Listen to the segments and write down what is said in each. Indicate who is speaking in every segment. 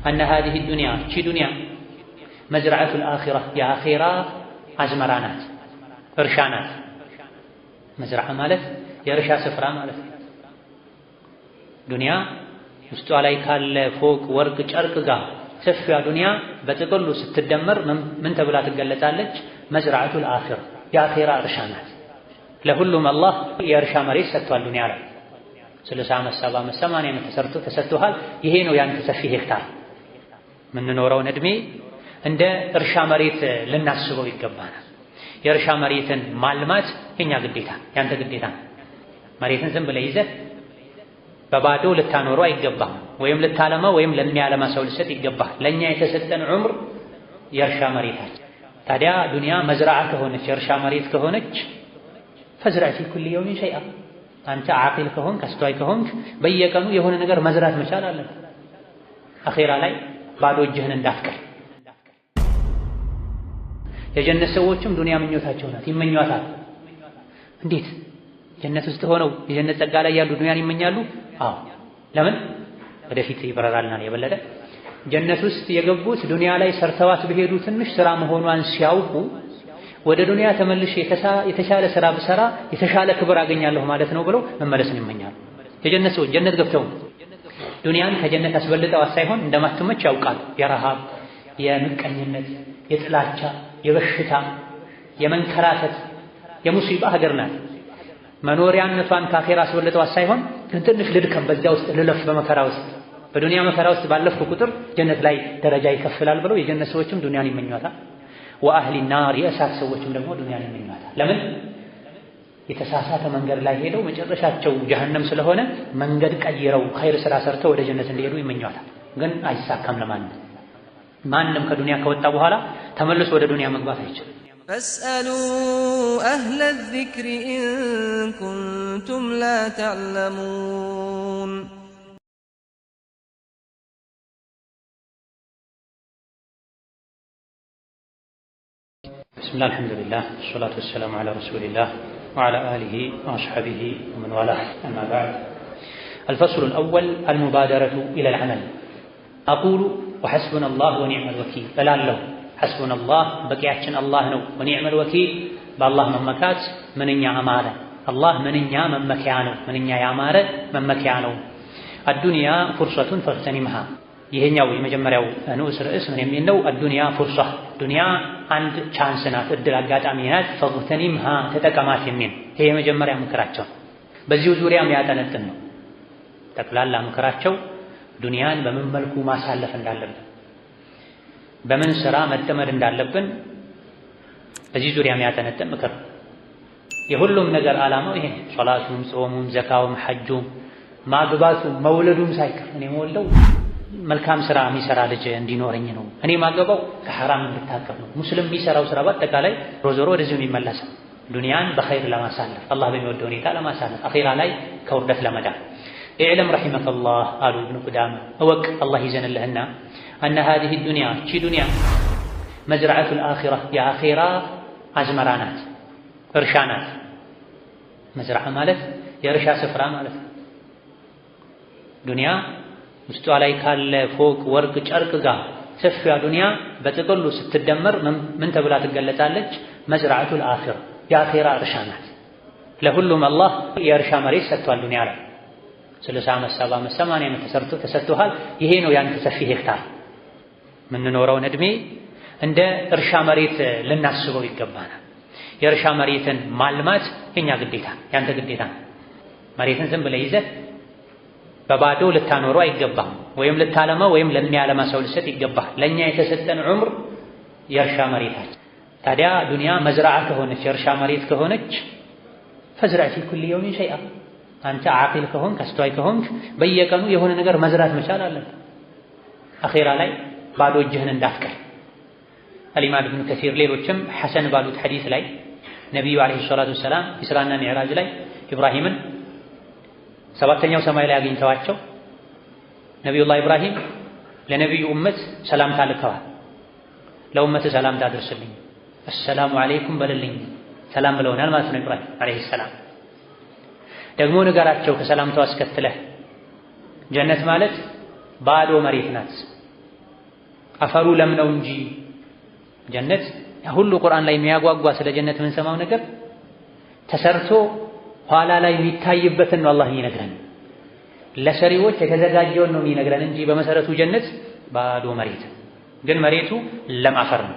Speaker 1: أن هذه الدنيا እቺ ዱንያ مزرعة الآخرة የአኺራ አዝመራ ናት፣ እርሻ ናት። مزرعة ማለት የእርሻ ስፍራ ማለት ነው። ዱንያ ውስጧ ላይ ካለ ፎቅ፣ ወርቅ፣ ጨርቅ ጋር ሰፊዋ ዱንያ በጥቅሉ ስትደመር ምን ተብላ ትገለጻለች? مزرعة الآخرة የአኺራ እርሻ ናት። ለሁሉም አላህ የእርሻ መሬት ሰጥቷል። ዱንያ ላይ 60 ዓመት፣ 70 ዓመት፣ 80 ዓመት ተሰርቶ ተሰጥቶሃል። ይሄ ነው ያንተ ሰፊ ሄክታር። የምንኖረውን ዕድሜ እንደ እርሻ መሬት ልናስበው ይገባናል። የእርሻ መሬትን ማልማት የኛ ግዴታ፣ ያንተ ግዴታ። መሬትን ዝም ብለህ ይዘህ በባዶ ልታኖረው አይገባም። ወይም ልታለማ ወይም ለሚያለማ ሰው ልሰጥ ይገባል። ለእኛ የተሰጠን ዑምር የእርሻ መሬታችን። ታዲያ ዱንያ مزرعة ከሆነች የእርሻ መሬት ከሆነች فازرع في كل يوم شيئا፣ አንተ ዓቂል ከሆንክ አስተዋይ ከሆንክ በየቀኑ የሆነ ነገር መዝራት መቻል አለብህ። አኼራ ላይ ባዶ እጅህን እንዳትቀር። የጀነት ሰዎችም ዱንያ ምኞታቸው ናት፣ ይመኟታል። እንዴት ጀነት ውስጥ ሆነው የጀነት ጸጋ ላይ ያሉ ዱንያን ይመኛሉ? አዎ። ለምን? ወደፊት ይበረራልናል የበለጠ። ጀነት ውስጥ የገቡት ዱንያ ላይ ሰርተዋት በሄዱ ትንሽ ስራ መሆኗን ሲያውቁ ወደ ዱንያ ተመልሼ የተሻለ ስራ ብሰራ የተሻለ ክብር አገኛለሁ ማለት ነው ብለው መመለስን ይመኛሉ። የጀነት ሰዎች ጀነት ገብተው ዱንያን ከጀነት አስበልጠዋት ሳይሆን እንደማትመች ያውቃሉ። የረሃብ፣ የምቀኝነት፣ የጥላቻ፣ የበሽታ፣ የመንከራተት፣ የሙሲባ ሀገር ናት። መኖሪያነቷን ከአኼራ አስበልጠዋት ሳይሆን ግን ትንሽ ልድከም፣ በዚያ ውስጥ ልለፍ፣ በመከራ ውስጥ በዱንያ መከራ ውስጥ ባለፍኩ ቁጥር ጀነት ላይ ደረጃ ይከፍላል ብለው የጀነት ሰዎችም ዱንያን ይመኟታል። وأهل النار የእሳት ሰዎችም ደግሞ ዱንያን ይመኟታል። ለምን? የተሳሳተ መንገድ ላይ ሄደው መጨረሻቸው ጀሀነም ስለሆነ መንገድ ቀይረው ኸይር ስራ ሰርተው ወደ ጀነት እንዲሄዱ ይመኟታል። ግን አይሳካም ለማንም። ማንም ከዱንያ ከወጣ በኋላ ተመልሶ ወደ ዱንያ መግባት አይችልም።
Speaker 2: فاسألوا أهل الذكر إن كنتم لا تعلمون።
Speaker 1: بسم الله الحمد لله والصلاة والسلام على رسول الله وعلى آله وأصحابه ومن والاه أما بعد። الفصل الأول المبادرة إلى العمل። أقول وحسبنا الله ونعم الوكيل እላለሁ። حسبنا الله በቂያችን አላህ ነው። ونعم الوكيل በአላህ መመካት ምንኛ አማረ። አላህ ምንኛ መመኪያ ነው፣ ምንኛ ያማረ መመኪያ ነው። الدنيا فرصة فاغتنمها። ይሄኛው የመጀመሪያው ንዑስ ርዕስ ምን የሚል ነው? الدنيا فرصة፣ ዱንያ አንድ chance ናት፣ እድል አጋጣሚ ናት። فاغتنمها ተጠቀማት የሚል ይሄ የመጀመሪያ ምክራቸው። በዚሁ ዙሪያ የሚያጠነጥን ነው። ጠቅላላ ምክራቸው ዱንያን በምን መልኩ ማሳለፍ እንዳለብን፣ በምን ስራ መጠመድ እንዳለብን በዚህ ዙሪያ የሚያጠነጥን ምክር። የሁሉም ነገር ዓላማው ይሄ ነው። ሶላቱም፣ ጾሙም፣ ዘካውም፣ ሐጁም፣ ማግባቱም፣ መውለዱም ሳይቀር እኔ መወልደው መልካም ስራ የሚሰራ ልጅ እንዲኖረኝ ነው። እኔ ማገባው ከሐራም እንድታቀብ ነው። ሙስሊም የሚሰራው ስራ በአጠቃላይ ዞሮ ዞሮ ወደዚሁ የሚመለሰው ዱንያን በኸይር ለማሳለፍ አላህ በሚወደው ሁኔታ ለማሳለፍ አኺራ ላይ ከውርደት ለመዳን። اعلم رحمك الله አሉ ኢብኑ ቁዳማ፣ እወቅ አላህ ይዘንልህና أن هذه الدنيا እቺ ዱንያ مزرعة الآخرة የአኺራ አዝመራ ናት፣ እርሻ ናት። مزرعة ማለት የእርሻ ስፍራ ማለት ነው። ዱንያ ውስጧ ላይ ካለ ፎቅ፣ ወርቅ፣ ጨርቅ ጋር ሰፊዋ ዱንያ በጥቅሉ ስትደመር ምን ተብላ ትገለጻለች? መዝርዓቱል አኺራ የአኺራ እርሻ ናት። ለሁሉም አላህ የእርሻ መሬት ሰጥቷል። ዱንያ ላይ 60 ዓመት፣ 70 ዓመት፣ 80 ዓመት ተሰርቶ ተሰጥቶሃል። ይሄ ነው ያንተ ሰፊ ሄክታር። የምንኖረውን ዕድሜ እንደ እርሻ መሬት ልናስበው ይገባናል። የእርሻ መሬትን ማልማት የኛ ግዴታ፣ ያንተ ግዴታ። መሬትን ዝም ብለህ ይዘህ በባዶ ልታኖረው አይገባም። ወይም ልታለማ ወይም ለሚያለማ ሰው ልሰጥ ይገባል። ለእኛ የተሰጠን ዑምር የእርሻ መሬታችን። ታዲያ ዱንያ مزرعة ከሆነች የእርሻ መሬት ከሆነች فازرع في كل يوم شيئا፣ አንተ ዓቂል ከሆንክ አስተዋይ ከሆንክ በየቀኑ የሆነ ነገር መዝራት መቻል አለብህ። አኼራ ላይ ባዶ እጅህን እንዳትቀር። አልኢማም ኢብኑ ከሲር ሌሎችም ሐሰን ባሉት ሐዲስ ላይ ነቢዩ عليه الصلاة والسلام ኢስራና ሚዕራጅ ላይ ኢብራሂምን ሰባተኛው ሰማይ ላይ አግኝተዋቸው ነቢዩላህ ኢብራሂም ለነቢዩ ኡመት ሰላምታ ልከዋል። ለኡመት ሰላምታ አድርስልኝ፣ السلام عليكم በልልኝ፣ ሰላም ብለውናል ማለት ነው ኢብራሂም عليه السلام። ደግሞ ንገራቸው ከሰላምታው አስከትለህ ጀነት ማለት ባዶ መሬት ናት፣ አፈሩ ለም ነው እንጂ ጀነት ሁሉ ቁርአን ላይ የሚያጓጓ ስለ ጀነት የምንሰማው ነገር ተሰርቶ ኋላ ላይ የሚታይበትን ነው አላህ የሚነግረን። ለሰሪዎች የተዘጋጀውን ነው የሚነግረን እንጂ በመሰረቱ ጀነት ባዶ መሬት፣ ግን መሬቱ ለም አፈር ነው።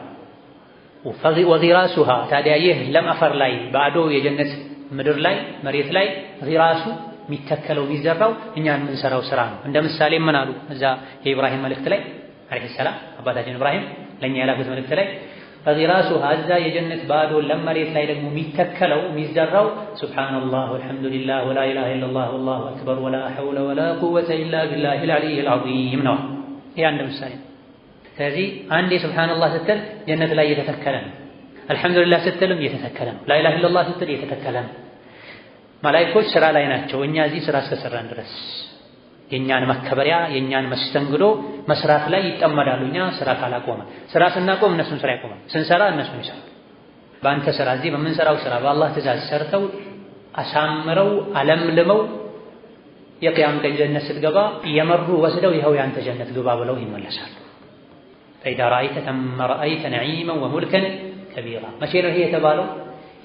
Speaker 1: ወጊራሱሃ ታዲያ ይህ ለም አፈር ላይ ባዶ የጀነት ምድር ላይ መሬት ላይ ጊራሱ የሚተከለው የሚዘራው እኛ የምንሰራው ስራ ነው። እንደ ምሳሌ ምን አሉ እዛ የኢብራሂም መልእክት ላይ ዓለይሂ ሰላም አባታችን ኢብራሂም ለእኛ የላኩት መልእክት ላይ ፈጊራሱሃ እዛ የጀነት ባዶ ለም መሬት ላይ ደግሞ የሚተከለው የሚዘራው ሱብሓነላህ ወልሐምዱሊላህ ወላ ኢላሃ ኢለላህ ወላሁ አክበር ወላ ሐውለ ወላ ቁወተ ኢላ ቢላሂል ዐሊይል ዐዚም ነው። ይህ አንድ ምሳሌ ነው። ስለዚህ አንዴ ሱብሓነላህ ስትል ጀነት ላይ እየተተከለ ነው። አልሐምዱሊላህ ስትልም እየተተከለ ነው። ላ ኢላሃ ኢለላህ ስትል እየተተከለ ነው። መላኢኮች ስራ ላይ ናቸው። እኛ እዚህ ስራ እስከሰራን ድረስ የእኛን መከበሪያ የእኛን መስተንግዶ መስራት ላይ ይጠመዳሉ። እኛ ስራ ካላቆመ ስራ ስናቆም እነሱም ስራ ያቆማል። ስንሰራ እነሱም ይሰራሉ። በአንተ ስራ እዚህ በምንሰራው ስራ በአላህ ትእዛዝ ሰርተው አሳምረው አለምልመው የቅያም ቀን ጀነት ስትገባ እየመሩ ወስደው ይኸው ያንተ ጀነት ግባ ብለው ይመለሳሉ። ፈኢዛ ረአይተ ተመ ረአይተ ነዒመን ወሙልከን ከቢራ። መቼ ነው ይሄ የተባለው?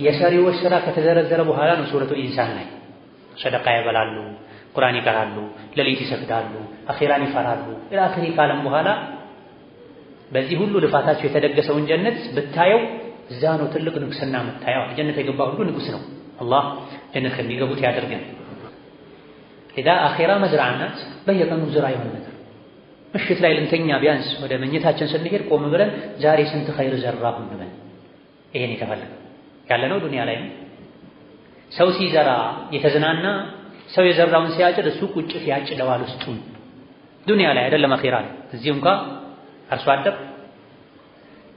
Speaker 1: የሰሪዎች ስራ ከተዘረዘረ በኋላ ነው። ሱረቱል ኢንሳን ላይ ሰደቃ ይበላሉ፣ ቁርአን ይቀራሉ፣ ሌሊት ይሰግዳሉ፣ አኺራን ይፈራሉ ኢላ አኺሪ ካለም በኋላ በዚህ ሁሉ ልፋታቸው የተደገሰውን ጀነት ብታየው እዛ ነው ትልቅ ንግስና የምታየው። ጀነት የገባ ሁሉ ንጉስ ነው። አላህ ጀነት ከሚገቡት ያደርገን። ኢዛ አኺራ መዝርዓ ናት። በየቀኑ ዝራ የሆነ ነገር ምሽት ላይ ልንተኛ ቢያንስ ወደ መኝታችን ስንሄድ ቆም ብለን ዛሬ ስንት ኸይር ዘራሁ እንበል። ይሄን የተፈለገው ያለነው ዱንያ ላይ ነው። ሰው ሲዘራ የተዝናና ሰው የዘራውን ሲያጭድ እሱ ቁጭት ያጭደዋል ውስጡን። ዱንያ ላይ አይደለም አኺራ ላይ። እዚህ እንኳ አርሶ አደር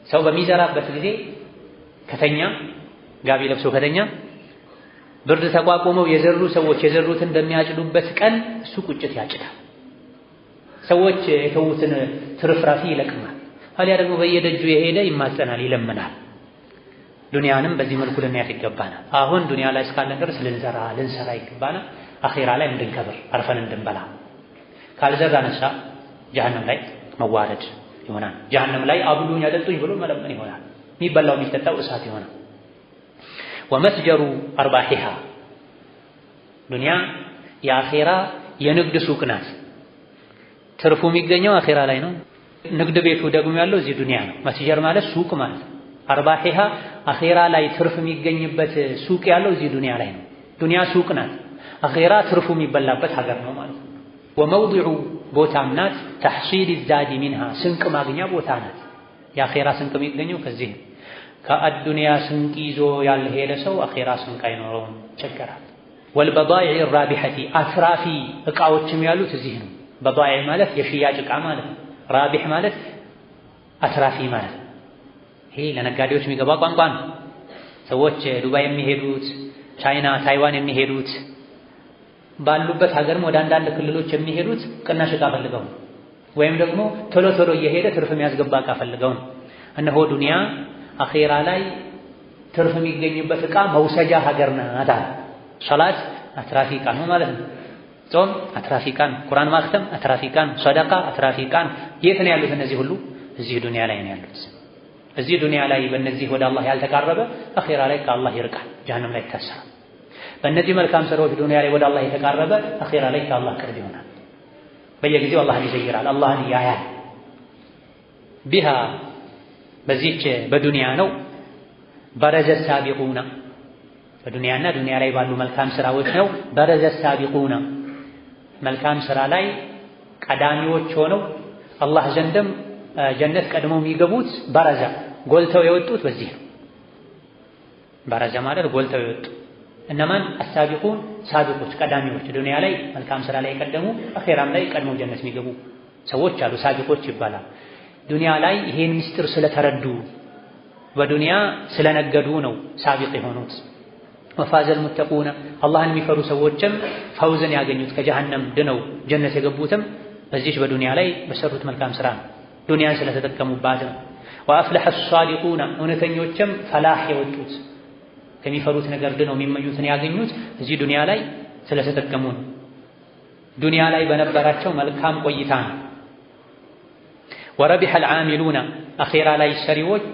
Speaker 1: ሰው በሚዘራበት ጊዜ ከተኛ ጋቢ ለብሶ ከተኛ ብርድ ተቋቁመው የዘሩ ሰዎች የዘሩትን በሚያጭዱበት ቀን እሱ ቁጭት ያጭዳል። ሰዎች የተዉትን ትርፍራፊ ይለቅማል። አሊያ ደግሞ በየደጁ የሄደ ይማጸናል፣ ይለምናል። ዱንያንም በዚህ መልኩ ልናያት ይገባናል። አሁን ዱንያ ላይ እስካለን ድረስ ልንዘራ ልንሰራ ይገባናል። አኺራ ላይ እንድንከብር አርፈን እንድንበላ። ካልዘራንሳ ጀሀነም ላይ መዋረድ ይሆናል። ጀሀነም ላይ አብሉኝ አጠጡኝ ብሎ መለመን ይሆናል። የሚበላው የሚጠጣው እሳት ይሆናል። ወመትጀሩ አርባሒሃ ዱንያ የአኺራ የንግድ ሱቅ ናት። ትርፉ የሚገኘው አኺራ ላይ ነው። ንግድ ቤቱ ደግሞ ያለው እዚህ ዱንያ ነው። መትጀር ማለት ሱቅ ማለት ነው። አርባሒሃ አኺራ ላይ ትርፍ የሚገኝበት ሱቅ ያለው እዚህ ዱንያ ላይ ነው። ዱንያ ሱቅ ናት። አኺራ ትርፉ የሚበላበት ሀገር ነው ማለት ነው። ወመውዲዑ ቦታም ናት። ተሕሲል ዛዲ ሚንሃ ስንቅ ማግኛ ቦታ ናት። የአኺራ ስንቅ የሚገኘው ከዚህ ነው። ከአዱንያ ስንቅ ይዞ ያልሄደ ሰው አኺራ ስንቅ አይኖረውም፣ ይቸገራል። ወልበዳኢዕ ራቢሐቲ አትራፊ ዕቃዎችም ያሉት እዚህ ነው። በዳኢዕ ማለት የሽያጭ ዕቃ ማለት ነው። ራቢሕ ማለት አትራፊ ማለት ነው። ይሄ ለነጋዴዎች የሚገባ ቋንቋ ነው። ሰዎች ዱባይ የሚሄዱት፣ ቻይና፣ ታይዋን የሚሄዱት ባሉበት ሀገርም ወደ አንዳንድ ክልሎች የሚሄዱት ቅናሽ ዕቃ ፈልገው ነው። ወይም ደግሞ ቶሎ ቶሎ እየሄደ ትርፍ የሚያስገባ ዕቃ ፈልገው ነው። እነሆ ዱንያ አኺራ ላይ ትርፍ የሚገኝበት ዕቃ መውሰጃ ሀገር ናት። ሰላት አትራፊ ዕቃ ነው ማለት ነው። ጾም አትራፊ ዕቃ ነው። ቁርአን ማክተም አትራፊ ዕቃ ነው። ሰደቃ አትራፊ ዕቃ ነው። የት ነው ያሉት እነዚህ ሁሉ? እዚህ ዱንያ ላይ ነው ያሉት። እዚህ ዱንያ ላይ በእነዚህ ወደ አላህ ያልተቃረበ አኺራ ላይ ከአላህ ይርቃል፣ ጀሀነም ላይ ይታሰራል። በእነዚህ መልካም ስራዎች ዱንያ ላይ ወደ አላህ የተቃረበ አኺራ ላይ ከአላህ ቅርብ ይሆናል። በየጊዜው አላህን ይዘይራል፣ አላህን ያያል። ቢሃ በዚች በዱንያ ነው በረዘ ሳቢቁና በዱንያና ዱንያ ላይ ባሉ መልካም ስራዎች ነው። በረዘ ሳቢቁና መልካም ስራ ላይ ቀዳሚዎች ሆነው አላህ ዘንድም ጀነት ቀድመው የሚገቡት በረዘ ጎልተው የወጡት በዚህ ነው። በረዘ ማለት ጎልተው የወጡ እነማን? አሳቢቁን ሳቢቆች፣ ቀዳሚዎች ዱንያ ላይ መልካም ስራ ላይ የቀደሙ አኺራም ላይ ቀድመው ጀነት የሚገቡ ሰዎች አሉ። ሳቢቆች ይባላል። ዱንያ ላይ ይሄን ምስጢር ስለተረዱ በዱንያ ስለነገዱ ነው ሳቢቅ የሆኑት። ወፋዘል ሙተቁነ አላህን የሚፈሩ ሰዎችም ፈውዝን ያገኙት ከጀሀነም ድነው ጀነት የገቡትም በዚች በዱንያ ላይ በሰሩት መልካም ስራ ነው። ዱንያን ስለተጠቀሙባት ነው። ወአፍለሐ ሷዲቁነ እውነተኞችም ፈላህ የወጡት ከሚፈሩት ነገር ድነው የሚመኙትን ያገኙት እዚህ ዱንያ ላይ ስለተጠቀሙ ነው። ዱንያ ላይ በነበራቸው መልካም ቆይታ ነው። ወረቢሐ አልዓሚሉና አኼራ ላይ ሰሪዎች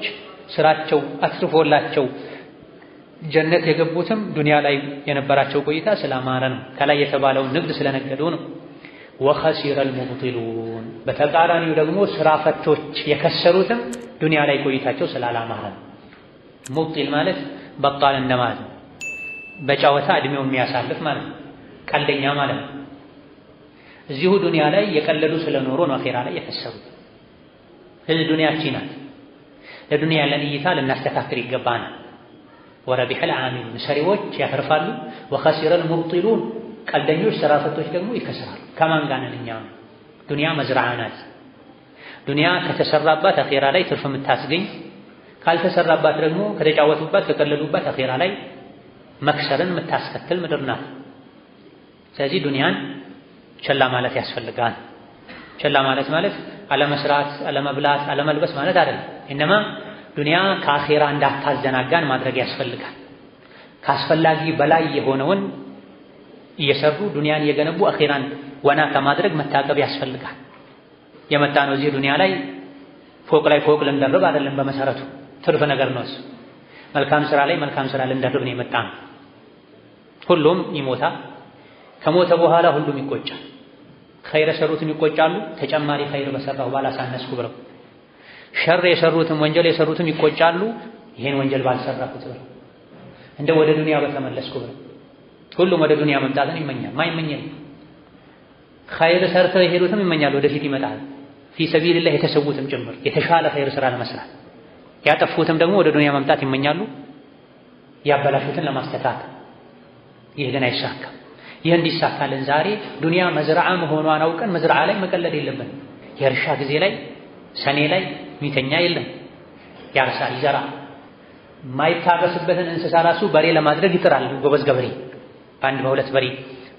Speaker 1: ስራቸው አትርፎላቸው ጀነት የገቡትም ዱንያ ላይ የነበራቸው ቆይታ ስላማረ ነው። ከላይ የተባለውን ንግድ ስለነገዱ ነው። ወኸሲረ አልሙብጢሉን በተቃራኒው ደግሞ ስራ ፈቶች የከሰሩትም ዱንያ ላይ ቆይታቸው ስላላማረ ነው። ሙብጢል ማለት በጣል እንደማለት ነው። በጨዋታ እድሜውን የሚያሳልፍ ማለት ነው። ቀልደኛ ማለት ነው። እዚሁ ዱንያ ላይ የቀለዱ ስለኖሩ ነው አኼራ ላይ የከሰሩት። ስለዚህ ዱንያችን ናት። ለዱንያ ያለን እይታ ልናስተካክል ይገባናል። ወረቢሐ አልዓሚሉን ሰሪዎች ያተርፋሉ። ወኸሲረ አልሙብጢሉን ቀልደኞች ስራ ፈቶች ደግሞ ይከስራሉ። ከማን ጋር ነን እኛ? ዱንያ መዝርዓ ናት። ዱንያ ከተሰራባት አኼራ ላይ ትርፍ የምታስገኝ፣ ካልተሰራባት ደግሞ ከተጫወቱባት ከቀለዱባት አኼራ ላይ መክሰርን የምታስከትል ምድር ናት። ስለዚህ ዱንያን ቸላ ማለት ያስፈልጋል። ቸላ ማለት ማለት አለመስራት፣ አለመብላት፣ አለመልበስ ማለት አይደለም። إنما ዱንያ ከአኼራ እንዳታዘናጋን ማድረግ ያስፈልጋል። ካስፈላጊ በላይ የሆነውን እየሰሩ ዱንያን እየገነቡ አኼራን ወና ከማድረግ መታቀብ ያስፈልጋል። የመጣ ነው እዚህ ዱንያ ላይ ፎቅ ላይ ፎቅ ልንደርብ አይደለም። በመሰረቱ ትርፍ ነገር ነው እሱ። መልካም ስራ ላይ መልካም ስራ ልንደርብ ነው የመጣ ነው። ሁሉም ይሞታል። ከሞተ በኋላ ሁሉም ይቆጫል። ኸይር የሰሩትም ይቆጫሉ፣ ተጨማሪ ኸይር በሰራሁ ባላሳነስኩ ብለው። ሸር የሰሩትም ወንጀል የሰሩትም ይቆጫሉ፣ ይሄን ወንጀል ባልሰራሁት ብለው፣ እንደ ወደ ዱንያ በተመለስኩ ብለው። ሁሉም ወደ ዱንያ መምጣትን ይመኛል። ማይመኝ ኸይር ሰርተው የሄዱትም ይመኛሉ፣ ወደፊት ይመጣል። في سبيل الله የተሰዉትም ጭምር የተሻለ ኸይር ስራ ለመስራት ያጠፉትም ደግሞ ወደ ዱንያ መምጣት ይመኛሉ፣ ያበላሹትን ለማስተካከል። ይህ ግን አይሳካም። ይህ እንዲሳካልን ዛሬ ዱንያ መዝርዓ መሆኗን አውቀን መዝርዓ ላይ መቀለድ የለብንም። የእርሻ ጊዜ ላይ ሰኔ ላይ ሚተኛ የለም፣ ያርሳል፣ ይዘራል። ማይታረስበትን እንስሳ ራሱ በሬ ለማድረግ ይጥራል ጎበዝ ገበሬ። በአንድ በሁለት በሬ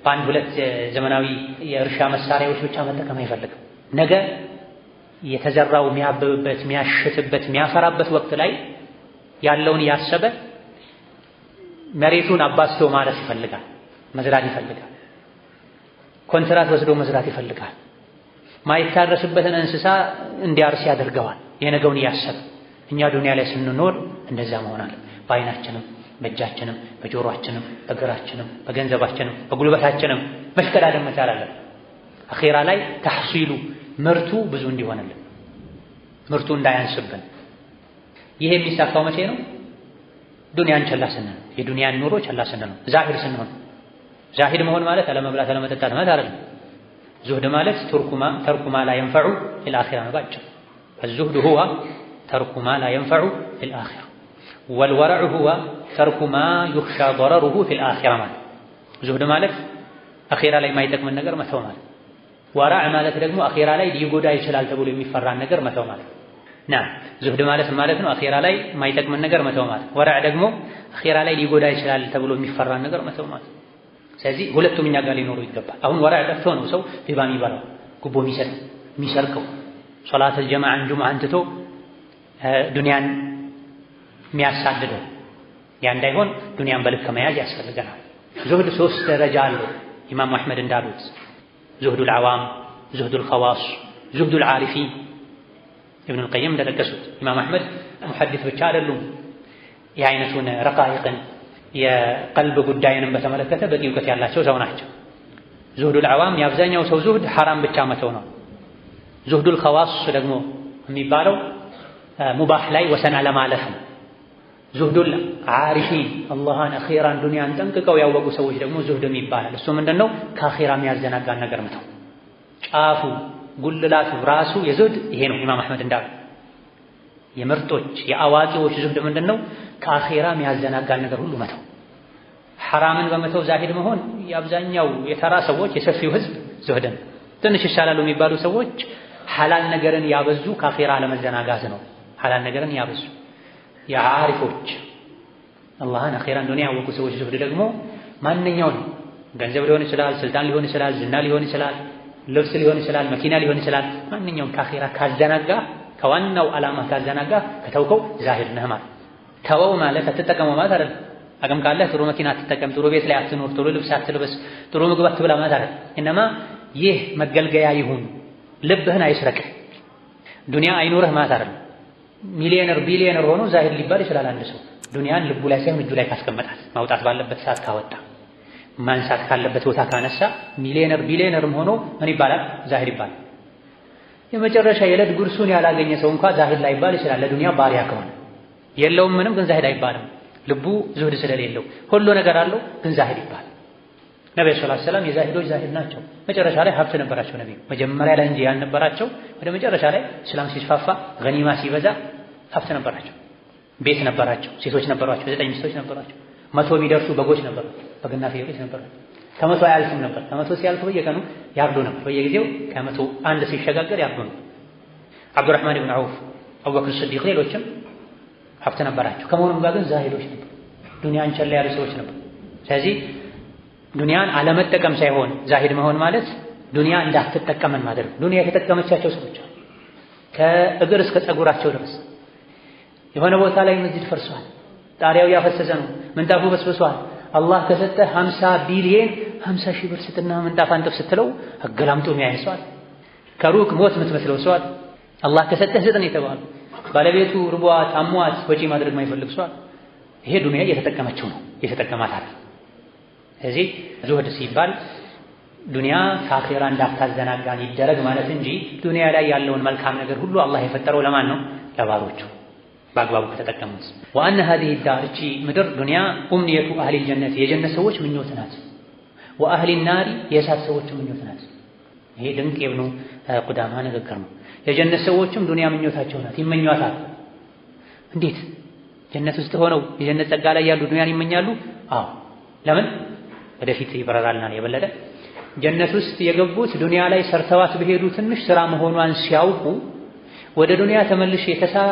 Speaker 1: በአንድ ሁለት ዘመናዊ የእርሻ መሳሪያዎች ብቻ መጠቀም አይፈልግም። ነገ የተዘራው የሚያብብበት፣ የሚያሽትበት፣ የሚያፈራበት ወቅት ላይ ያለውን ያሰበ መሬቱን አባዝቶ ማረስ ይፈልጋል፣ መዝራት ይፈልጋል። ኮንትራት ወስዶ መዝራት ይፈልጋል። ማይታረስበትን እንስሳ እንዲያርስ ያደርገዋል፣ የነገውን እያሰበ። እኛ ዱንያ ላይ ስንኖር እንደዛ መሆን አለ። በአይናችንም፣ በእጃችንም፣ በጆሮአችንም፣ በእግራችንም፣ በገንዘባችንም፣ በጉልበታችንም መሽቀዳደም መቻል አለብን። አኼራ ላይ ተሕሲሉ ምርቱ ብዙ እንዲሆንልን፣ ምርቱ እንዳያንስብን። ይሄ የሚሳካው መቼ ነው? ዱንያን ቸላ ስንል፣ የዱንያን ኑሮ ቸላ ስንል ነው። ዛሂድ ስንሆን። ዛሂድ መሆን ማለት አለመብላት አለመጠጣት ማለት አይደለም። ዙህድ ማለት ترك ما لا ينفع في الآخرة ነው ባጭሩ። الزهد هو ترك ما لا ينفع في الآخرة والورع هو ترك ما يخشى ضرره في الآخرة ማለት። ዙህድ ማለት አኼራ ላይ የማይጠቅምን ነገር መተው ማለት። ወራዕ ማለት ደግሞ አኼራ ላይ ሊጎዳ ይችላል ተብሎ የሚፈራን ነገር መተው ማለት። ና ዙህድ ማለት ማለት ነው አኼራ ላይ የማይጠቅምን ነገር መተው ማለት። ወራዕ ደግሞ አኼራ ላይ ሊጎዳ ይችላል ተብሎ የሚፈራን ነገር መተው ማለት። ስለዚህ ሁለቱም እኛ ጋር ሊኖሩ ይገባል። አሁን ወራዕ ጠፍቶ ነው ሰው ሪባ የሚበላው፣ ጉቦ የሚሰጠው፣ የሚሰርቀው፣ ሶላት ጀማዓን ጁምዓን ትቶ ዱንያን የሚያሳድደው። ያ እንዳይሆን ዱንያን በልክ መያዝ ያስፈልገናል። ዙህድ ሶስት ደረጃ አለው። ኢማም አሕመድ እንዳሉት زهد العوام፣ زهد الخواص፣ زهد العارفين። ኢብኑል ቀይም እንደጠቀሱት ኢማም አሕመድ ሙሐዲስ ብቻ አይደሉም። የአይነቱን ረቃይቅን የቀልብ ጉዳይንም በተመለከተ በቂ እውቀት ያላቸው ሰው ናቸው። زهد العوام የአብዛኛው ሰው ዙህድ ሐራም ብቻ መተው ነው። زهد الخواص ደግሞ የሚባለው ሙባህ ላይ ወሰን አለማለፍ ነው። زهد العارفين አላህን አኼራን ዱንያን ጠንቅቀው ያወቁ ሰዎች ደግሞ ዙህድም ይባላል። እሱ ምንድነው? ከአኼራ የሚያዘናጋን ነገር መተው። ጫፉ ጉልላቱ ራሱ የዙህድ ይሄ ነው። ኢማም አሕመድ እንዳሉ የምርጦች የአዋቂዎች ዙህድ ምንድነው? ከአኼራ የሚያዘናጋን ነገር ሁሉ መተው። ሐራምን በመተው ዛሂድ መሆን የአብዛኛው የተራ ሰዎች የሰፊው ህዝብ ዙህድ ነው። ትንሽ ይሻላሉ የሚባሉ ሰዎች ሐላል ነገርን ያበዙ ከአኼራ ለመዘናጋት ነው። ሐላል ነገርን ያበዙ የዓሪፎች አላህን አኼራን ዱንያ ያወቁ ሰዎች ዙህድ ደግሞ ማንኛውን ገንዘብ ሊሆን ይችላል፣ ስልጣን ሊሆን ይችላል፣ ዝና ሊሆን ይችላል፣ ልብስ ሊሆን ይችላል፣ መኪና ሊሆን ይችላል። ማንኛውም ከአኼራ ካዘናጋ ከዋናው ዓላማ ካዘናጋ ከተውከው ዛሂድ ነህ ማለት። ተወው ማለት አትጠቀመው ማለት አይደለም። አቅም ካለህ ጥሩ መኪና አትጠቀም፣ ጥሩ ቤት ላይ አትኖር፣ ጥሩ ልብስ አትልበስ፣ ጥሩ ምግብ አትብላ ማለት አይደለም። إنما ይህ መገልገያ ይሁን፣ ልብህን አይስረቅህ። ዱንያ አይኑርህ ማለት አይደለም። ሚሊዮነር ቢሊዮነር ሆኖ ዛሂድ ሊባል ይችላል። አንድ ሰው ዱንያን ልቡ ላይ ሳይሆን እጁ ላይ ካስቀመጣት፣ ማውጣት ባለበት ሰዓት ካወጣ፣ ማንሳት ካለበት ቦታ ካነሳ ሚሊዮነር ቢሊዮነርም ሆኖ ምን ይባላል? ዛሂድ ይባላል። የመጨረሻ የዕለት ጉርሱን ያላገኘ ሰው እንኳ ዛሂድ ላይባል ይችላል። ለዱንያ ባሪያ ከሆነ የለውም ምንም፣ ግን ዛሂድ አይባልም። ልቡ ዙህድ ስለሌለው ሁሉ ነገር አለው፣ ግን ዛሂድ ይባላል። ነብዩ صلى الله عليه وسلم የዛሂዶች ዛሂድ ናቸው። መጨረሻ ላይ ሀብት ነበራቸው ነብዩ። መጀመሪያ ላይ እንጂ ያልነበራቸው ወደ መጨረሻ ላይ እስላም ሲስፋፋ ገኒማ ሲበዛ ሀብት ነበራቸው። ቤት ነበራቸው፣ ሴቶች ነበሯቸው፣ 9 ሚስቶች ነበሯቸው፣ 100 የሚደርሱ በጎች ነበሯቸው፣ በግና ፍየሎች ነበሯቸው። ከ100 አያልፍም ነበር። ከ100 ሲያልፍ በየቀኑ ያርዱ ነበር። በየጊዜው ከ101 ሲሸጋገር ያርዱ ነበር። አብዱራህማን ኢብኑ ዐውፍ፣ አቡበክር ስዲቅ፣ ሌሎችም ሀብት ነበራቸው። ከመሆኑም ጋር ግን ዛሂዶች ነበሩ። ዱንያን ቸል ያሉ ሰዎች ነበሩ። ስለዚህ ዱንያን አለመጠቀም ሳይሆን ዛሂድ መሆን ማለት ዱንያ እንዳትጠቀመን ማድረግ። ዱንያ የተጠቀመቻቸው ሰዎች አሉ፣ ከእግር እስከ ፀጉራቸው ድረስ። የሆነ ቦታ ላይ መስጂድ ፈርሷል፣ ጣሪያው ያፈሰሰ ነው፣ ምንጣፉ በስብሷል። አላህ ከሰጠ 50 ቢሊየን 50 ሺህ ብር ስጥና ምንጣፍ አንጥፍ ስትለው አገላምጦ የሚያይ ሰው አለ። ከሩቅ ሞት የምትመስለው ሰው አለ። አላህ ከሰጠህ ስጥ ነው የተባለው። ባለቤቱ ርቧት አሟት ወጪ ማድረግ የማይፈልግ ሰው አለ። ይሄ ዱንያ እየተጠቀመችው ነው፣ እየተጠቀማት አይደል። ስለዚህ ዙህድ ሲባል ዱንያ ከአኺራ እንዳታዘናጋን ይደረግ ማለት እንጂ ዱንያ ላይ ያለውን መልካም ነገር ሁሉ አላህ የፈጠረው ለማን ነው? ለባሮቹ በአግባቡ ከተጠቀሙት። وأن هذه الدار እቺ ምድር ዱንያ أمنية أهل الجنة የጀነት ሰዎች ምኞት ናት። وأهل النار የእሳት ሰዎች ምኞት ናት። ይሄ ድንቅ የኢብኑ ቁዳማ ንግግር ነው። የጀነት ሰዎችም ዱንያ ምኞታቸው ናት፣ ይመኟታል። እንዴት ጀነት ውስጥ ሆነው የጀነት ጸጋ ላይ ያሉ ዱንያን ይመኛሉ? አዎ። ለምን? ወደፊት ይበረራልና የበለጠ ጀነት ውስጥ የገቡት ዱንያ ላይ ሰርተዋት በሄዱ ትንሽ ስራ መሆኗን ሲያውቁ ወደ ዱንያ ተመልሼ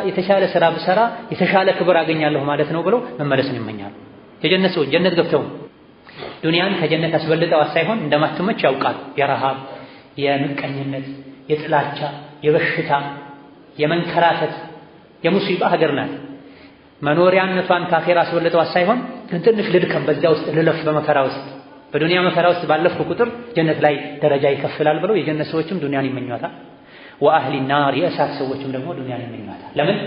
Speaker 1: የተሻለ ስራ ብሰራ የተሻለ ክብር አገኛለሁ ማለት ነው ብለው መመለስን ይመኛሉ። የጀነት ሰዎች ጀነት ገብተው ዱንያን ከጀነት አስበልጠዋት ሳይሆን እንደማትመች ያውቃሉ። የረሃብ፣ የምቀኝነት፣ የጥላቻ፣ የበሽታ፣ የመንከራተት፣ የሙሲባ ሀገር ናት። መኖሪያነቷን ከአኼራ አስበልጠዋት ሳይሆን ግን ትንሽ ልድከም፣ በዚያ ውስጥ ልለፍ፣ በመከራ ውስጥ በዱንያ መከራ ውስጥ ባለፍኩ ቁጥር ጀነት ላይ ደረጃ ይከፍላል ብለው የጀነት ሰዎችም ዱንያን ይመኟታል። ወአህሊ ናር የእሳት ሰዎችም ደግሞ ዱንያን ይመኟታል። ለምን?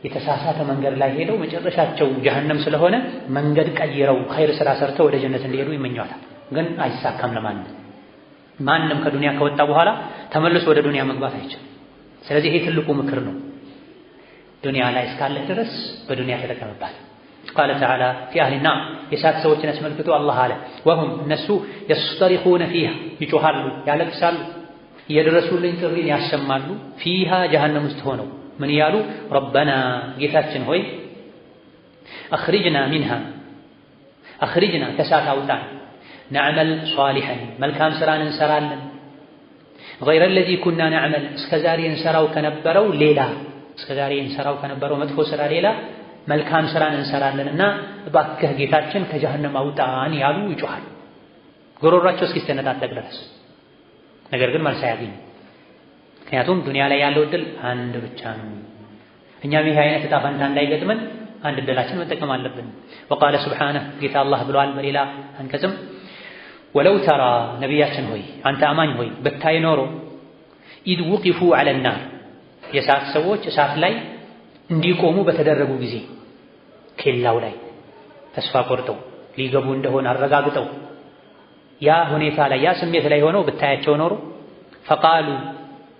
Speaker 1: የተሳሳተ መንገድ ላይ ሄደው መጨረሻቸው ጀሀነም ስለሆነ መንገድ ቀይረው ኸይር ስራ ሰርተው ወደ ጀነት እንዲሄዱ ይመኟታል። ግን አይሳካም ለማንም። ማንም ከዱንያ ከወጣ በኋላ ተመልሶ ወደ ዱንያ መግባት አይችልም። ስለዚህ ይሄ ትልቁ ምክር ነው። ዱንያ ላይ እስካለህ ድረስ በዱንያ ተጠቀምባት። قال تعالى في أهل النار የእሳት ሰዎችን አስመልክቶ አላህ አለ وهم እነሱ يصطرخون فيها ይጮሃሉ፣ ያለቅሳሉ፣ የደረሱልኝ ጥሪን ያሰማሉ። فيها ጀሀነም ውስጥ ሆነው ምን እያሉ ربنا ጌታችን ሆይ أخرجنا منها أخرجنا ከእሳት አውጣን፣ نعمل صالحا መልካም ስራን እንሰራለን፣ غير الذي كنا نعمل እስከዛሬ እንሰራው ከነበረው ሌላ እስከዛሬ እንሰራው ከነበረው መጥፎ ስራ ሌላ መልካም ስራን እንሰራለንና እባክህ ጌታችን ከጀሀነም አውጣን ያሉ ይጮኻሉ፣ ጉሮሯቸው እስኪሰነጣጠቅ ድረስ። ነገር ግን መልስ አያገኙም። ምክንያቱም ዱንያ ላይ ያለው እድል አንድ ብቻ ነው። እኛም ይሄ አይነት ዕጣ ፈንታ እንዳይገጥመን አንድ እድላችን መጠቀም አለብን። ወቃለ ሱብሓነሁ ጌታ አላህ ብሏል በሌላ አንቀጽም ولو ترى ነቢያችን ሆይ አንተ አማኝ ሆይ ብታይ ኖሮ إذ وقفوا على النار የእሳት ሰዎች እሳት ላይ እንዲቆሙ በተደረጉ ጊዜ ኬላው ላይ ተስፋ ቆርጠው ሊገቡ እንደሆነ አረጋግጠው ያ ሁኔታ ላይ ያ ስሜት ላይ ሆነው ብታያቸው ኖሮ فقالوا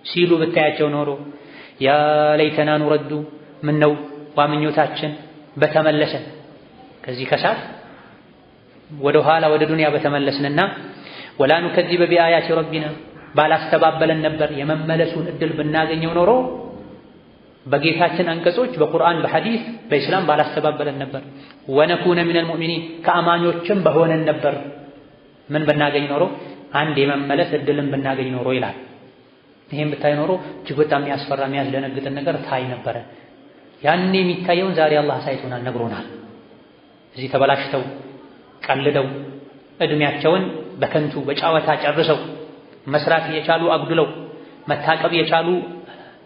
Speaker 1: ሲሉ ብታያቸው ኖሮ يا ليتنا نرد ምነው ዋምኞታችን በተመለሰን ከዚህ ከእሳት ወደ ኋላ ወደ ዱንያ በተመለስንና ولا نكذب بآيات ربنا ባላስተባበለን ነበር የመመለሱን እድል ብናገኘው ኖሮ በጌታችን አንቀጾች በቁርአን በሐዲስ በኢስላም ባላስተባበለን ነበር። ونكون من المؤمنين ከአማኞችም በሆነን ነበር። ምን ብናገኝ ኖሮ? አንድ የመመለስ እድልን ብናገኝ ኖሮ ይላል። ይሄን ብታይ ኖሮ እጅግ በጣም የሚያስፈራ የሚያስደነግጥን ነገር ታይ ነበረ። ያኔ የሚታየውን ዛሬ አላህ አሳይቶናል፣ ነግሮናል። እዚህ ተበላሽተው ቀልደው እድሜያቸውን በከንቱ በጫወታ ጨርሰው መስራት የቻሉ አጉድለው መታቀብ የቻሉ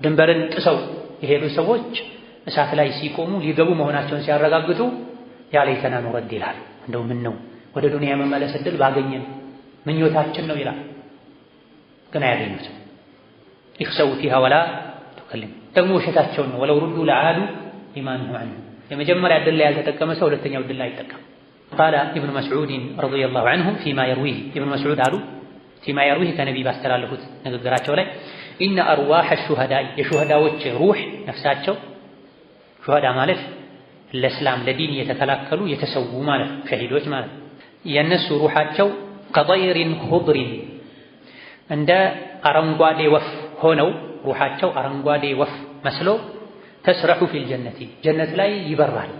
Speaker 1: ድንበርን ጥሰው የሄዱ ሰዎች እሳት ላይ ሲቆሙ ሊገቡ መሆናቸውን ሲያረጋግጡ ያ ለይተና ኑረድ ይላል። እንደው ምን ነው ወደ ዱንያ የመመለስ እድል ባገኘን ምኞታችን ነው ይላል። ግን አያገኙትም። ይኽሰው ፊሃ ወላ ቱከሊም ደግሞ ውሸታቸው ነው። ولو ردوا لعادوا لما نهوا عنه። የመጀመሪያ ዕድል ላይ ያልተጠቀመ ሰው ሁለተኛው ዕድል ላይ አይጠቀም። قال ابن مسعود رضي الله عنه فيما يرويه ኢብኑ መስዑድ አሉ فيما يرويه ከነቢይ ባስተላለፉት ንግግራቸው ላይ إن أرواح الشهداء የሹሃዳዎች ሩህ ነፍሳቸው፣ ሹሃዳ ማለት ለእስላም ለዲን የተከላከሉ የተሰዉ ማለት ነው፣ ሸሂዶች ማለት ነው። የእነሱ ሩሓቸው كطير خضر እንደ አረንጓዴ ወፍ ሆነው ሩሓቸው አረንጓዴ ወፍ መስሎ تسرح في الجنة ጀነት ላይ ይበራል።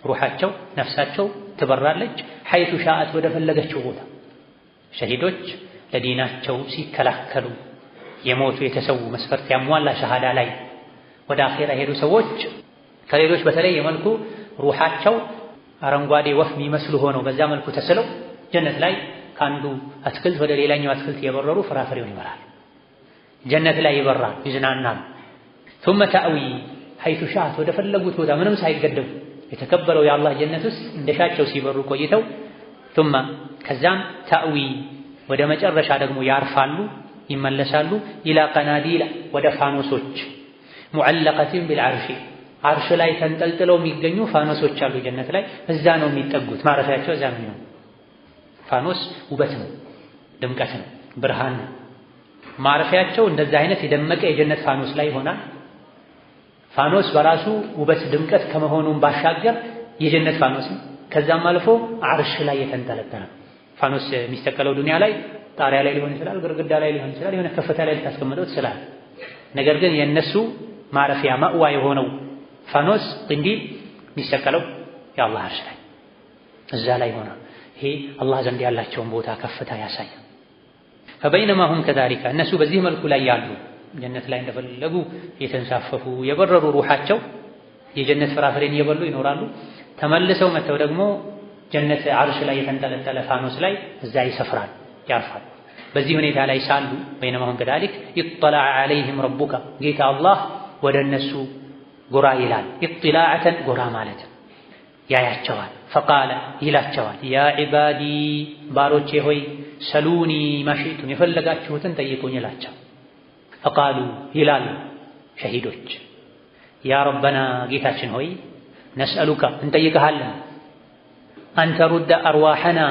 Speaker 1: ሩሓቸው ነፍሳቸው ትበራለች። حيث شاءت ወደ ፈለገችው ቦታ። ሸሂዶች ለዲናቸው ሲከላከሉ የሞቱ የተሰዉ መስፈርት ያሟላ ሸሃዳ ላይ ወደ አኼራ የሄዱ ሰዎች ከሌሎች በተለየ መልኩ ሩሓቸው አረንጓዴ ወፍ የሚመስሉ ሆነው በዛ መልኩ ተስለው ጀነት ላይ ከአንዱ አትክልት ወደ ሌላኛው አትክልት የበረሩ ፍራፍሬውን ይበላሉ። ጀነት ላይ ይበራል፣ ይዝናናሉ። ثم تأوي حيث شاءت ወደ ፈለጉት ቦታ ምንም ሳይገደቡ የተከበረው የአላህ ጀነት ውስጥ እንደሻቸው ሲበሩ ቆይተው ثم ከዛም تأوي ወደ መጨረሻ ደግሞ ያርፋሉ፣ ይመለሳሉ። إلى قناديل ወደ ፋኖሶች معلقة بالعرش አርሽ ላይ ተንጠልጥለው የሚገኙ ፋኖሶች አሉ ጀነት ላይ። እዛ ነው የሚጠጉት፣ ማረፊያቸው እዛ ነው የሚሆነው። ፋኖስ ውበት ነው፣ ድምቀት ነው፣ ብርሃን ነው። ማረፊያቸው እንደዛ አይነት የደመቀ የጀነት ፋኖስ ላይ ይሆናል። ፋኖስ በራሱ ውበት ድምቀት ከመሆኑም ባሻገር የጀነት ፋኖስ ነው። ከዛም አልፎ አርሽ ላይ የተንጠለጠለ ፋኖስ የሚስተከለው ዱንያ ላይ ጣሪያ ላይ ሊሆን ይችላል፣ ግድግዳ ላይ ሊሆን ይችላል፣ የሆነ ከፍታ ላይ ልታስቀምጠው ትችላለህ። ነገር ግን የእነሱ ማረፊያ مأوى የሆነው ፋኖስ قنديل የሚሰቀለው የአላህ አርሽ ላይ እዛ ላይ ይሆናል። ይሄ አላህ ዘንድ ያላቸውን ቦታ ከፍታ ያሳያል። فبينما هم كذلك እነሱ በዚህ መልኩ ላይ ያሉ ጀነት ላይ እንደፈለጉ የተንሳፈፉ የበረሩ ሩሓቸው የጀነት ፍራፍሬን እየበሉ ይኖራሉ። ተመልሰው መጥተው ደግሞ ጀነት አርሽ ላይ የተንጠለጠለ ፋኖስ ላይ እዛ ይሰፍራል፣ ያርፋል። በዚህ ሁኔታ ላይ ሳሉ بينما هم كذلك اطلع عليهم ربك ጌታ አላህ ወደ እነሱ ጎራ ይላል። اطلاعة ጎራ ማለት ያያቸዋል። فقال ይላቸዋል፣ يا عبادي ባሮቼ ሆይ سلوني ما شئتم የፈለጋችሁትን ጠይቁኝ ይላቸዋል። فقالوا ይላሉ ሸሂዶች يا ربنا ጌታችን ሆይ نسألك እንጠይቅሃለን أن ترد أرواحنا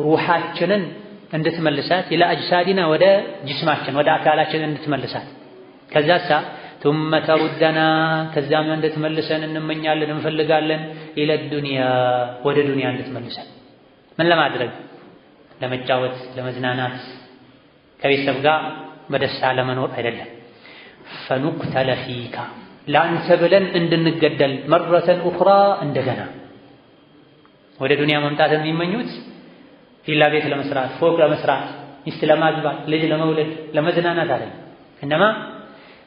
Speaker 1: ሩሓችንን እንድትመልሳት إلى أجسادنا ወደ ጅስማችን ወደ አካላችን እንድትመልሳት፣ ከዛሳ ثم تردنا ከዛም እንድትመልሰን እንመኛለን እንፈልጋለን፣ إلى الدنيا ወደ ዱንያ እንድትመልሰን። ምን ለማድረግ? ለመጫወት፣ ለመዝናናት፣ ከቤተሰብ ጋር በደስታ ለመኖር አይደለም። فنقتل فيك ለአንተ ብለን እንድንገደል مرة أخرى እንደገና ወደ ዱንያ መምጣት የሚመኙት ቪላ ቤት ለመስራት፣ ፎቅ ለመስራት፣ ሚስት ለማግባት፣ ልጅ ለመውለድ፣ ለመዝናናት አይደለም። እነማ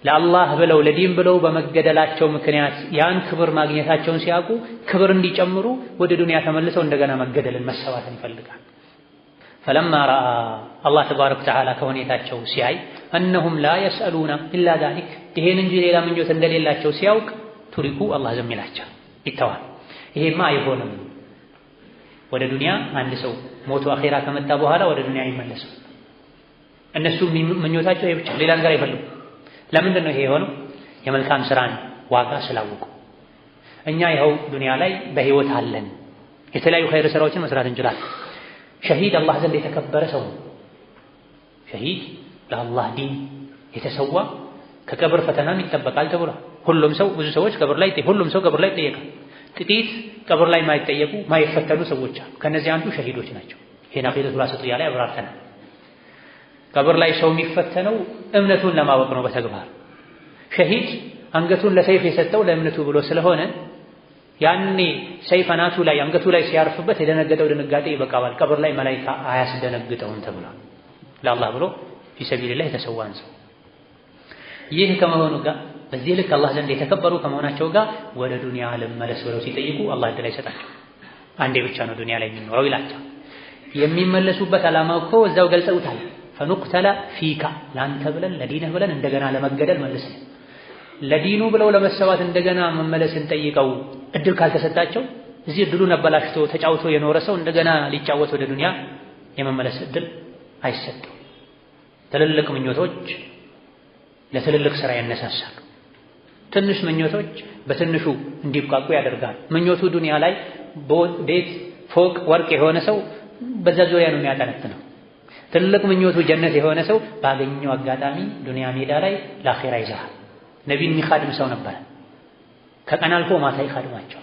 Speaker 1: ለአላህ ብለው ለዲን ብለው በመገደላቸው ምክንያት ያን ክብር ማግኘታቸውን ሲያውቁ ክብር እንዲጨምሩ ወደ ዱንያ ተመልሰው እንደገና መገደልን መሰዋትን ይፈልጋል። فلما رأى አላህ تبارك وتعالى ከሁኔታቸው ሲያይ أنهم لا يسألون إلا ذلك ይሄን እንጂ ሌላ ምኞት እንደሌላቸው ሲያውቅ تركوا አላህ ዝም ይላቸው ይተዋል። ይሄማ አይሆንም። ወደ ዱንያ አንድ ሰው ሞቶ አኼራ ከመጣ በኋላ ወደ ዱንያ አይመለስም። እነሱ ምኞታቸው ይሄ ብቻ፣ ሌላ ነገር አይፈልጉም። ለምንድን ነው ይሄ የሆነው? የመልካም ስራን ዋጋ ስላወቁ። እኛ ይኸው ዱንያ ላይ በህይወት አለን፣ የተለያዩ ኸይር ስራዎችን መስራት እንችላለን። ሸሂድ አላህ ዘንድ የተከበረ ሰው ነው። ሸሂድ ለአላህ ዲን የተሰዋ ከቀብር ፈተናም ይጠበቃል ተብሏል። ሁሉም ሰው ብዙ ሰዎች ቀብር ላይ ሁሉም ሰው ቀብር ላይ ይጠየቃል። ጥቂት ቀብር ላይ ማይጠየቁ ማይፈተኑ ሰዎች አሉ። ከነዚህ አንዱ ሸሂዶች ናቸው። ይሄን አቂደቱል ዋሲጥያ ላይ አብራርተናል። ቀብር ላይ ሰው የሚፈተነው እምነቱን ለማወቅ ነው በተግባር። ሸሂድ አንገቱን ለሰይፍ የሰጠው ለእምነቱ ብሎ ስለሆነ ያኔ ሰይፍ አናቱ ላይ አንገቱ ላይ ሲያርፍበት የደነገጠው ድንጋጤ ይበቃዋል። ቀብር ላይ መላኢካ አያስደነግጠውም ተብሏል። ለአላህ ብሎ في سبيل الله የተሰዋን ሰው ይህ ከመሆኑ ጋር በዚህ ልክ አላህ ዘንድ የተከበሩ ከመሆናቸው ጋር ወደ ዱንያ ልመለስ ብለው ሲጠይቁ አላህ እድል አይሰጣቸው። አንዴ ብቻ ነው ዱንያ ላይ የሚኖረው ይላቸው። የሚመለሱበት ዓላማ እኮ እዛው ገልጸውታል። فنقتل فيك ለአንተ ብለን ለዲንህ ብለን እንደገና ለመገደል መልሰን ለዲኑ ብለው ለመሰዋት እንደገና መመለስን ጠይቀው እድል ካልተሰጣቸው እዚህ እድሉን አበላሽቶ ተጫውቶ የኖረ ሰው እንደገና ሊጫወት ወደ ዱንያ የመመለስ እድል አይሰጠው። ትልልቅ ምኞቶች ለትልልቅ ስራ ያነሳሳሉ። ትንሽ ምኞቶች በትንሹ እንዲብቃቁ ያደርጋል። ምኞቱ ዱንያ ላይ ቤት፣ ፎቅ፣ ወርቅ የሆነ ሰው በዛ ዙሪያ ነው የሚያጠነጥነው። ትልቅ ምኞቱ ጀነት የሆነ ሰው ባገኘው አጋጣሚ ዱንያ ሜዳ ላይ ለአኺራ ይዘራል። ነቢን የሚኻድም ሰው ነበረ። ከቀን አልፎ ማታ ይኻድማቸው።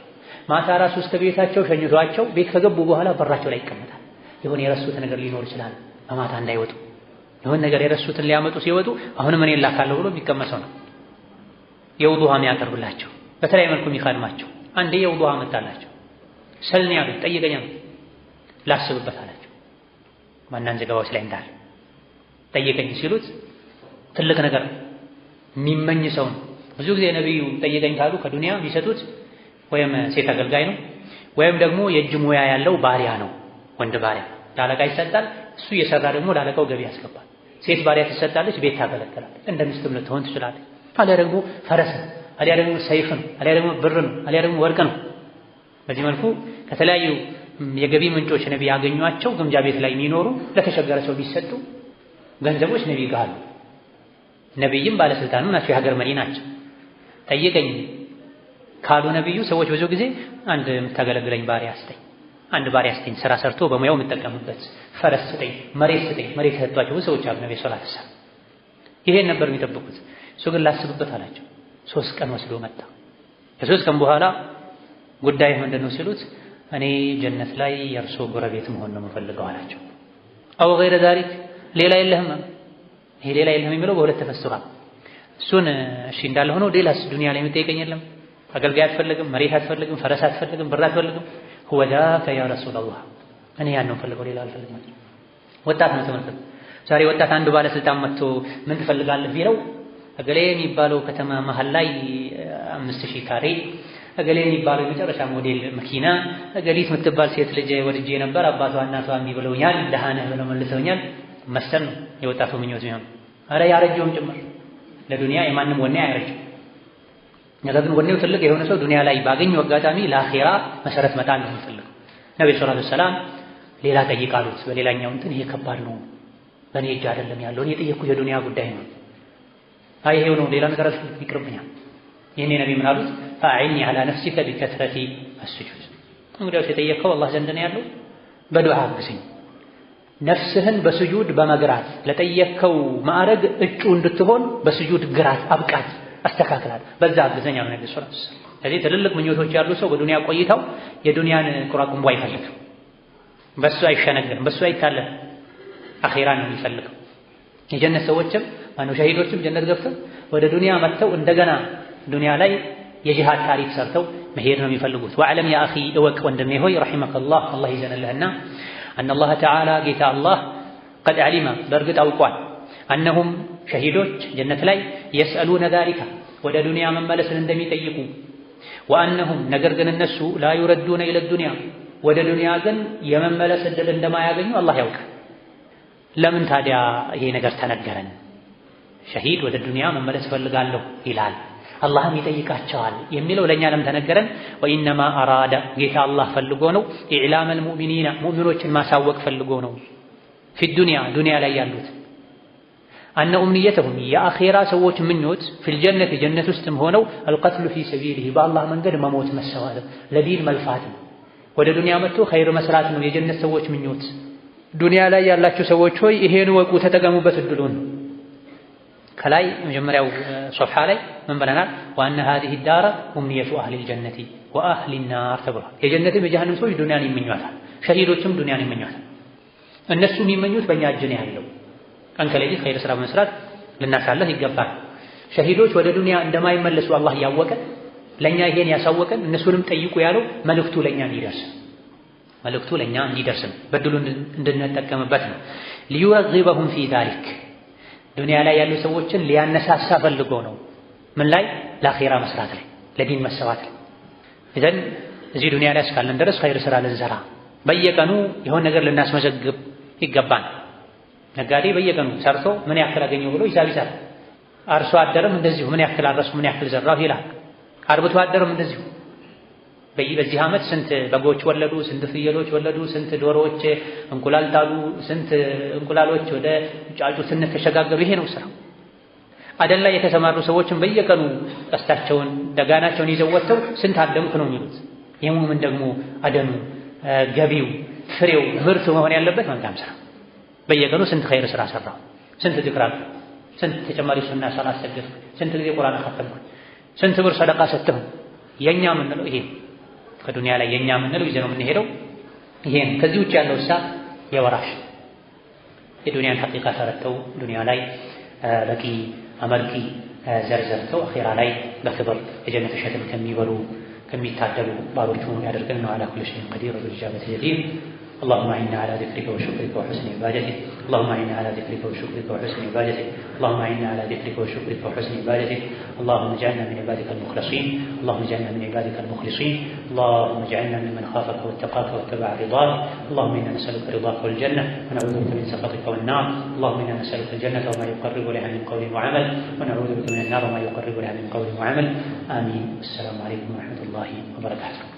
Speaker 1: ማታ ራሱ እስከ ቤታቸው ሸኝቷቸው ቤት ከገቡ በኋላ በራቸው ላይ ይቀመጣል። የሆነ የረሱት ነገር ሊኖር ይችላል፣ በማታ እንዳይወጡ የሆነ ነገር የረሱትን ሊያመጡ ሲወጡ አሁንም እኔ ላካለሁ ብሎ የሚቀመሰው ነው። የውዱሃ የሚያቀርብላቸው በተለያየ መልኩ የሚኻድማቸው። አንዴ የውዱሃ መጣላቸው። ሰልኒ አሉት፣ ጠይቀኝ ላስብበት አላቸው። ማናን ዘገባዎች ላይ እንዳለ ጠይቀኝ ሲሉት ትልቅ ነገር የሚመኝ ሰው ነው። ብዙ ጊዜ ነብዩ ጠይቀኝ ካሉ ከዱንያ የሚሰጡት ወይም ሴት አገልጋይ ነው ወይም ደግሞ የእጅ ሙያ ያለው ባሪያ ነው። ወንድ ባሪያ ለአለቃ ይሰጣል። እሱ እየሰራ ደግሞ ለአለቃው ገቢ ያስገባል። ሴት ባሪያ ትሰጣለች፣ ቤት ታገለግላለች፣ እንደ ሚስትም ልትሆን ትችላለች። አሊያ ደግሞ ፈረስ ነው፣ አሊያ ደግሞ ሰይፍ ነው፣ አሊያ ደግሞ ብር ነው፣ አሊያ ደግሞ ወርቅ ነው። በዚህ መልኩ ከተለያዩ የገቢ ምንጮች ነቢ ያገኟቸው ግምጃ ቤት ላይ የሚኖሩ ለተቸገረ ሰው ቢሰጡ ገንዘቦች ነቢ ጋር አሉ። ነቢይም ባለስልጣንም ናቸው፣ የሀገር መሪ ናቸው። ጠይቀኝ ካሉ ነቢዩ ሰዎች ብዙ ጊዜ አንድ የምታገለግለኝ ባሪያ ስጠኝ፣ አንድ ባሪያ ስጠኝ፣ ስራ ሰርቶ በሙያው የምጠቀምበት ፈረስ ስጠኝ፣ መሬት ስጠኝ። መሬት የሰጧቸው ሰዎች አሉ ነቢ ሰለላሁ ዐለይሂ ወሰለም። ይሄን ነበር የሚጠብቁት። እሱ ግን ላስብበት አላቸው። 3 ቀን ወስዶ መጣ። ከ3 ቀን በኋላ ጉዳይህ ምንድን ነው ሲሉት እኔ ጀነት ላይ የእርሶ ጎረቤት መሆን ነው የምፈልገው አላቸው። አው ገይረ ዛሊክ ሌላ የለህም። ይሄ ሌላ የለህም የሚለው በሁለት ተፈስሯል። እሱን እሺ እንዳለ ሆኖ ሌላስ ዱንያ ላይ የምጠይቀኝ የለም? አገልጋይ አትፈልግም፣ መሬት አትፈልግም፣ ፈረስ አትፈልግም፣ ብር አትፈልግም? ሁወ ዛከ ያ ረሱላላህ እኔ ያን ነው የምፈልገው ሌላ አልፈልግም። ወጣት ነው ተመልከቱ። ዛሬ ወጣት አንዱ ባለስልጣን መጥቶ ምን ትፈልጋለህ ቢለው እገሌ የሚባለው ከተማ መሃል ላይ 5000 ካሬ፣ እገሌ የሚባለው የመጨረሻ ሞዴል መኪና፣ እገሊት የምትባል ሴት ልጅ ወድጄ ነበር አባቷ እናቷ እምቢ ብለውኛል፣ ደሃ ነህ ብለው መልሰውኛል መሰል ነው የወጣቱ ምኞት የሚሆነው። ኧረ ያረጀውም ጭምር ለዱንያ የማንም ወኔ አያረጅም። ነገር ግን ወኔው ትልቅ የሆነ ሰው ዱንያ ላይ ባገኘው አጋጣሚ ለአኺራ መሰረት መጣል ነው የሚፈልገው። ነብዩ ሰለላሁ ዐለይሂ ወሰለም ሌላ ጠይቃሉት። በሌላኛው እንትን ይሄ ከባድ ነው፣ በእኔ እጅ አይደለም ያለው፣ እኔ የጠየቅኩት የዱንያ ጉዳይ ነው። አይ ይሄው ነው፣ ሌላ ነገር አልፈልግም፣ ይቅርብኛል። ይሄኔ ነብይ ምን አሉት? ፈአዒኒ ዐላ ነፍሲከ ቢከትረቲ አስጁድ። እንግዲያውስ የጠየቅከው አላህ ዘንድ ነው ያለው፣ በዱዓ አግዘኝ። ነፍስህን በስጁድ በመግራት ለጠየቅከው ማዕረግ እጩ እንድትሆን በስጁድ ግራት፣ አብቃት፣ አስተካክላት፣ በዛ አግዘኝ አሉ ነብዩ ሰለላሁ ዐለይሂ ወሰለም። ስለዚህ ትልልቅ ምኞቶች ያሉ ሰው በዱንያ ቆይታው የዱንያን ቁራቁምቦ አይፈልግም፣ በሱ አይሸነግርም፣ በሱ አይታለልም። አኺራን ነው የሚፈልገው። የጀነት ሰዎችም ማነው ሸሂዶችም ጀነት ገብተው ወደ ዱንያ መጥተው እንደገና ዱንያ ላይ የጂሃድ ታሪክ ሰርተው መሄድ ነው የሚፈልጉት። ወዕለም ያ አኺ እወቅ ወንድሜ ሆይ ረሒመከላህ አላህ ይዘንልህና አነላህ ተዓላ ጌታ አላህ ቀድ ዐሊመ በእርግጥ አውቋል፣ አነሁም ሸሂዶች ጀነት ላይ የስአሉነ ዛሊካ ወደ ዱንያ መመለስን እንደሚጠይቁ፣ ወአነሁም ነገር ግን እነሱ ላ ዩረዱነ ኢለ ዱንያ ወደ ዱንያ ግን የመመለስ ዕድል እንደማያገኙ አላህ ያውቃል። ለምን ታዲያ ይሄ ነገር ተነገረን? ሸሂድ ወደ ዱንያ መመለስ እፈልጋለሁ ይላል፣ አላህም ይጠይቃቸዋል የሚለው ለኛ ለምን ተነገረን? ወኢነማ አራዳ ጌታ አላህ ፈልጎ ነው፣ ኢዕላመል ሙእሚኒና ሙእሚኖችን ማሳወቅ ፈልጎ ነው። ፊ ዱንያ ዱንያ ላይ ያሉት አነ ኡምኒየተሁም የአኼራ ሰዎች ምኞት ፊል ጀነት ጀነት ውስጥም ሆነው አልቀትሉ ፊ ሰቢሊሂ በአላህ መንገድ መሞት መሰዋት ለዲን መልፋት ነው። ወደ ዱንያ መጥቶ ኸይር መስራት ነው የጀነት ሰዎች ምኞት። ዱንያ ላይ ያላችሁ ሰዎች ሆይ ይሄን ወቁ፣ ተጠቀሙበት እድሉን። ከላይ መጀመሪያው ሶፍሓ ላይ ምን ብለናል? ወአነ ሀዚሂ ዳረ ኡምኒየቱ አህሊል ጀነቲ ወአህሊ ናር ተብሏል። የጀነትም የጀሃነም ሰዎች ዱንያን ይመኟታል፣ ሸሂዶችም ዱንያን ይመኟታል። እነሱ የሚመኙት በእኛ እጅ ነው ያለው። ቀን ከሌሊት ኸይር ስራ በመስራት ልናሳልፍ ይገባል። ሸሂዶች ወደ ዱንያ እንደማይመለሱ አላህ እያወቀ ለኛ ይሄን ያሳወቀን እነሱንም ጠይቁ ያለው መልእክቱ ለኛ እንዲደርስ መልእክቱ ለኛ እንዲደርስ ነው፣ በድሉ እንድንጠቀምበት ነው። ሊዩረግበሁም ፊ ዛሊክ ዱንያ ላይ ያሉ ሰዎችን ሊያነሳሳ ፈልጎ ነው። ምን ላይ? ለአኺራ መስራት ላይ፣ ለዲን መሰዋት ላይ። ኢዘን እዚህ ዱንያ ላይ እስካለን ድረስ ኸይር ስራ ልንሰራ በየቀኑ የሆነ ነገር ልናስመዘግብ ይገባል። ነጋዴ በየቀኑ ሰርቶ ምን ያክል አገኘው ብሎ ሂሳብ ይሰራል። አርሶ አደርም እንደዚሁ ምን ያክል አረስኩ፣ ምን ያክል ዘራሁ ይላል። አርብቶ አደርም እንደዚሁ በዚህ ዓመት ስንት በጎች ወለዱ፣ ስንት ፍየሎች ወለዱ፣ ስንት ዶሮዎች እንቁላል ጣሉ፣ ስንት እንቁላሎች ወደ ጫጩትነት ተሸጋገሩ። ይሄ ነው ስራው። አደን ላይ የተሰማሩ ሰዎችን በየቀኑ ቀስታቸውን ደጋናቸውን ይዘው ወጥተው ስንት አደምክ ነው የሚሉት። የሙእሚን ደግሞ አደኑ ገቢው ፍሬው ምርቱ መሆን ያለበት መልካም ስራ። በየቀኑ ስንት ኸይር ስራ ሰራው፣ ስንት ዝክር አልኩ፣ ስንት ተጨማሪ ሱና ሰላት ሰገድኩ፣ ስንት ጊዜ ቁርአን ኸተምኩ፣ ስንት ብር ሰደቃ ሰጠሁ። የኛ የምንለው ይሄ ከዱንያ ላይ የኛ የምንለው ይዘነው የምንሄደው ይሄ ነው። ከዚህ ውጭ ያለው እሳ የወራሽ የዱንያን ሐቂቃ ተረድተው ዱንያ ላይ በቂ አመርቂ ዘር ዘርተው አኺራ ላይ በክብር የጀነት እሸትን ከሚበሉ ከሚታደሉ ባሮቹ ያደርገን ነው። على كل شيء قدير وبالإجابة جدير። اللهم أعنا على ذكرك وشكرك وحسن عبادتك اللهم أعنا على ذكرك وشكرك وحسن عبادتك اللهم أعنا على ذكرك وشكرك وحسن عبادتك اللهم اجعلنا من عبادك المخلصين اللهم اجعلنا من عبادك المخلصين اللهم اجعلنا ممن خافك واتقاك واتبع رضاك اللهم إنا نسألك رضاك والجنة ونعوذ بك من سخطك والنار اللهم إنا نسألك الجنة وما يقرب لها من قول وعمل ونعوذ بك من النار وما يقرب لها من قول وعمل آمين. السلام عليكم ورحمة الله وبركاته.